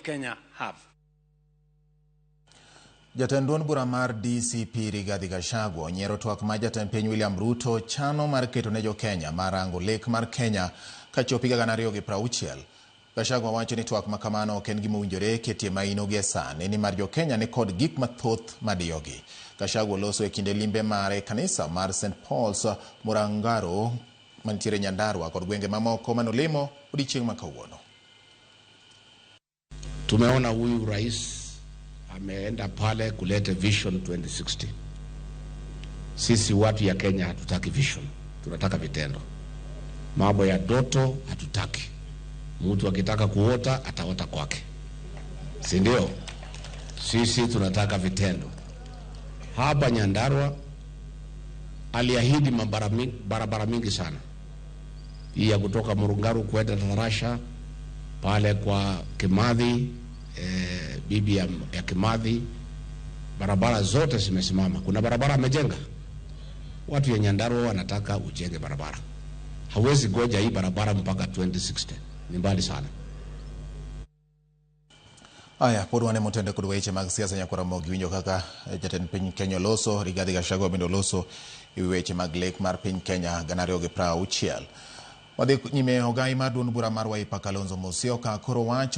Kenya have. Jatend duond bura mar DCP Rigathi Gachagua onyiero twak ma jatend piny William Ruto chano mar keto ne jo-Kenya mar rango lek mar Kenya kachopo higa 2060. Gachagua wacho ni twak ma kamano ok en gima owinjore ketie maino gie sani nimar jo-Kenya ni kod gik mathoth madiyogi. Gachagua oloso e kinde limbe mare e kanisa mar St Paul's Murangaro mantiere Nyandarua kod gwenge mamoko manolimo odiechieng' ma kawuono. Tumeona huyu rais ameenda pale kuleta Vision 2060. Sisi watu ya Kenya hatutaki vision, tunataka vitendo. Mambo ya ndoto hatutaki. Mtu akitaka kuota ataota kwake, si ndio? Sisi tunataka vitendo. Hapa Nyandarua aliahidi barabara mingi sana, hii ya kutoka Murungaru kwenda Tarasha pale kwa Kimathi, bibi ya Kimathi, barabara zote zimesimama. Kuna barabara amejenga. Watu ya Nyandarua wanataka ujenge barabara, hawezi goja hii barabara mpaka 2060, ni mbali sana. Aya, pod wane motende kod weche mag siasa nyakwara Ramogi winjo kaka jatend piny Kenya oloso, Rigathi Gachagua bende oloso e wi weche mag lek mar piny Kenya 2060. Wadhi nyime ogai mar duond bura mar Wiper Kalonzo Musyoka koro wacho